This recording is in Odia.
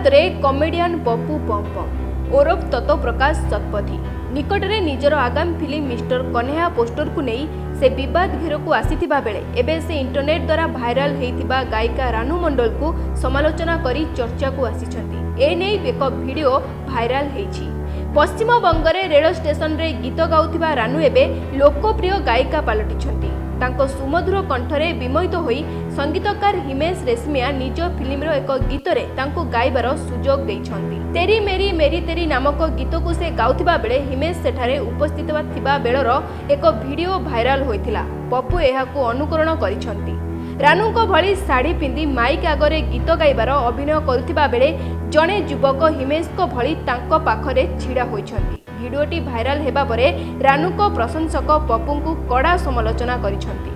ବିବାଦରେ କମେଡିଆନ ପପୁ ପମ୍ପମ୍ ଓରଫ ତତ୍ତ୍ୱ ପ୍ରକାଶ ଶତପଥୀ। ନିକଟରେ ନିଜର ଆଗାମୀ ଫିଲ୍ମ ମିଷ୍ଟର କହ୍ନେୟା ପୋଷ୍ଟରକୁ ନେଇ ସେ ବିବାଦ ଘେରକୁ ଆସିଥିବା ବେଳେ ଏବେ ସେ ଇଣ୍ଟରନେଟ୍ ଦ୍ୱାରା ଭାଇରାଲ ହେଇଥିବା ଗାୟିକା ରାନୁ ମଣ୍ଡଳଙ୍କୁ ସମାଲୋଚନା କରି ଚର୍ଚ୍ଚାକୁ ଆସିଛନ୍ତି। ଏନେଇ ଏକ ଭିଡିଓ ଭାଇରାଲ ହେଇଛି। ପଶ୍ଚିମବଙ୍ଗରେ ରେଳ ଷ୍ଟେସନରେ ଗୀତ ଗାଉଥିବା ରାନୁ ଏବେ ଲୋକପ୍ରିୟ ଗାୟିକା ପାଲଟିଛନ୍ତି। ତାଙ୍କ ସୁମଧୁର କଣ୍ଠରେ ବିମୋହିତ ହୋଇ ସଙ୍ଗୀତକାର ହିମେଶ ରେଶମିଆ ନିଜ ଫିଲ୍ମର ଏକ ଗୀତରେ ତାଙ୍କୁ ଗାଇବାର ସୁଯୋଗ ଦେଇଛନ୍ତି। ତେରି ମେରି ମେରି ତେରି ନାମକ ଗୀତକୁ ସେ ଗାଉଥିବା ବେଳେ ହିମେଶ ସେଠାରେ ଉପସ୍ଥିତ ଥିବା ବେଳର ଏକ ଭିଡିଓ ଭାଇରାଲ ହୋଇଥିଲା। ପପୁ ଏହାକୁ ଅନୁକରଣ କରିଛନ୍ତି। ରାନୁଙ୍କ ଭଳି ଶାଢ଼ୀ ପିନ୍ଧି ମାଇକ୍ ଆଗରେ ଗୀତ ଗାଇବାର ଅଭିନୟ କରୁଥିବା ବେଳେ ଜଣେ ଯୁବକ ହିମେଶଙ୍କ ଭଳି ତାଙ୍କ ପାଖରେ ଛିଡ଼ା ହୋଇଛନ୍ତି। ଭିଡିଓଟି ଭାଇରାଲ ହେବା ପରେ ରାନୁଙ୍କ ପ୍ରଶଂସକ ପପୁଙ୍କୁ କଡ଼ା ସମାଲୋଚନା କରିଛନ୍ତି।